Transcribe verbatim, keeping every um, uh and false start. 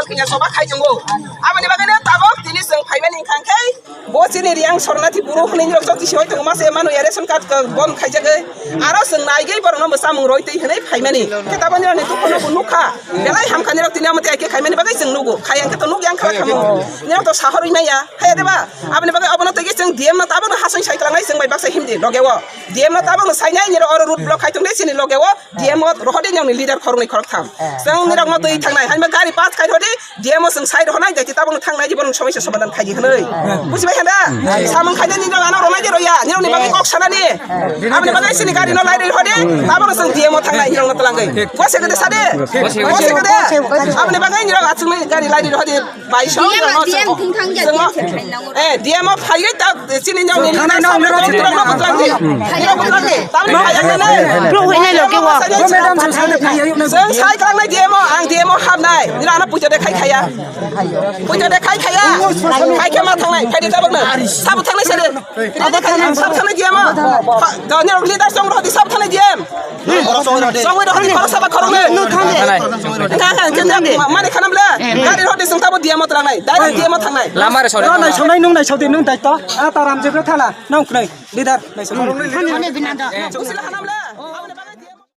Kanya soba khai tongo. Aboni bagwi no tabok tini chwng phaimani wngkha khe bo chini Riang Sornathi buru hwnwi nirok choti soi tongo, mase manu ya ration card ka bon khaijagwi. Aro chwng naigwi borokno bo chamung roi twi hwnwi phaimani. Khe tabok nirokni dukhu no bo nukha. Belai hamkha nirok tini amo tei khe khaimani bagwi chwng nugo. Khai ang khe to nukya ang kha khamu. Nirok to sahorwi maya. Haya de ba? Aboni bagwi abono tei khe chwng D M no tabokno hasong sai twlangnai chwng bai baksa himdi loge o. D M no tabokno sainai nirok oro road block khai tongde chini loge o. D M o rohode nirokni leader khoroknwi khoroktham. Chwng nirokno twi thangnai. Haima gari pass khai rodi, D M o chwng sai rohonai, jati tabokno thangnai, jibono somosya somadan khaidi hwnwi. Bujibai handa? Samung khaina nirok ano ronai de roya, nirokni bagwi kok sanani. Aboni bagwi chini gari no lai rodi, tabokno chwng D M o thangnai, nirokno twlangwi. Kose gede sade? Kose gede? Aboni bagwi nirok achuknwi gari lai rodi. Bai song D M, jang D M song. Thung thang ya, Chwng D M se khainang. Eh, D M o phaiwi ta chini nyong ni Thang nang nang nang. Nang butlang di. Nang butlang di. Tamni phai ang nai. Bro, hoi nai lo ke wa. Madam, so sale phai ang nang. Chwng sai klang nai D M o, ang D M o hap nai. Nira ano puja de khai khaya. Puja de khai khaya. Khai khe ma thang nai. Khai de tabok na. Sabo thang nai sale. Sabo thang nai D M o. Do nyong leader song ro di sabo thang nai D M. Songwi rok ni khoroksa ba khoroknwi. Nung thang de. Nung thang de. Nung thang de. Mani khanam le. Gari rodi sung tabo D M o tlangnai. Direct D M o thangnai. Lama re sori. Nai sonai nung nai sodi nung daito. A taram jebra thala. Nung knai. Leader nai sonai. Nung thang de. Usila khanam le.